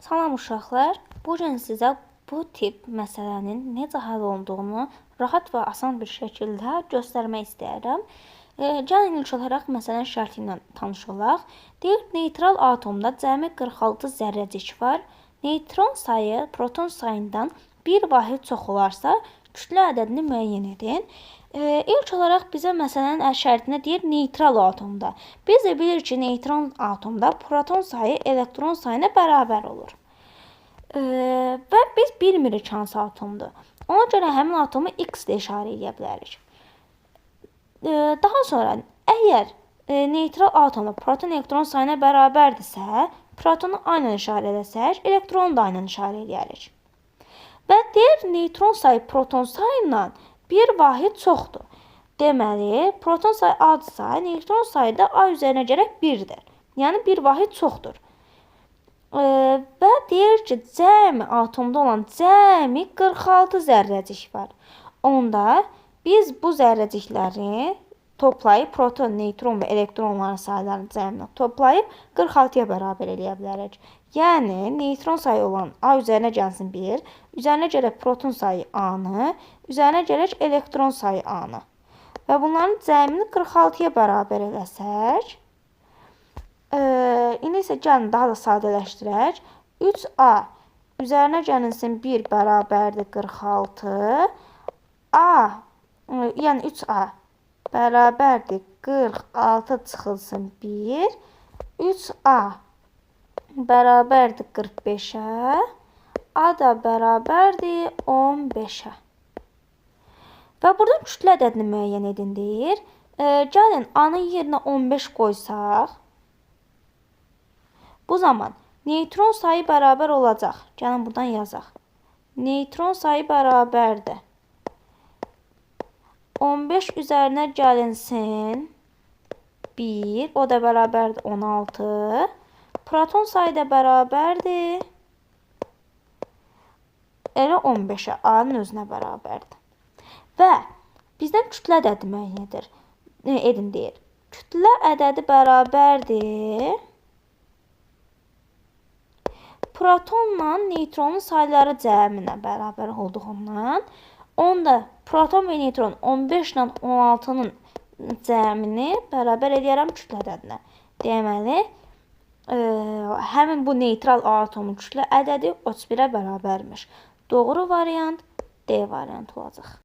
Salam uşaqlar, bu gün sizə bu tip məsələnin necə həll olunduğunu rahat və asan bir şəkildə göstərmək istəyirəm. Gəlin ilk olaraq məsələnin şərti ilə tanış olaq. Deyir, neytral atomda cəmi 46 zərrəcik var. Neytron sayı proton sayından bir vahid çox olarsa, kütlə ədədini müəyyən edin. İlk olaraq bizə məsələnin şərtinə deyir neytral atomda. Biz də bilirik ki, neytral atomda proton sayı elektron sayına bərabər olur. Və biz bilmirik hansı atomdur. Ona görə həmin atomu X ilə işarə edə bilərik. Daha sonra əgər neytral atomda proton elektron sayına bərabərdirsə, protonu A ilə işarə eləsək, elektronu da A ilə işarə eləyərik. Və deyir neytron sayı proton sayından bir vahid çoxdur. Deməli, proton sayı A-dırsa, neytron sayı da A üzərinə gələk 1-dir. Yəni bir vahid çoxdur. Və deyir ki, cəmi atomda olan cəmi 46 zərrəcik var. Onda biz bu zərrəcikləri toplayıb proton, neytron və elektronların saylarını cəmini toplayıb 46-ya bərabər eləyə bilərik. Yəni neytron sayı olan A üzərinə gəlsin 1, üzərinə gələk proton sayı A-nı, üzərinə gələk elektron sayı A-nı. Və bunların cəmini 46-ya bərabər eləsək, indi isə gəlin daha da sadələşdirək. 3A üzərinə gəlinsin 1 bərabərdir 46. A, yəni 3A bərabərdir 46 çıxılsın 1. 3A bərabərdir 45-ə. A da bərabərdir 15-ə. Və buradan kütlə ədədini müəyyən edin deyir. Gəlin A-nın yerinə 15 qoysaq, bu zaman neytron sayı bərabər olacaq. Gəlin buradan yazaq. Neytron sayı bərabərdir 15 üzərinə gəlinsin 1, o da bərabərdir 16. Proton sayı da bərabərdir elə 15-ə, A-nın özünə bərabərdir. Və bizdən kütlə ədədi müəyyən edin deyir. Kütlə ədədi bərabərdir protonla neytronun sayları cəminə bərabər olduğundan, onda proton və neytron 15 ilə 16-nın cəmini bərabər eləyərəm kütlə ədədinə. Deməli, həmin bu neytral atomun kütlə ədədi 31-ə bərabərmiş. Doğru variant D variantı olacaq.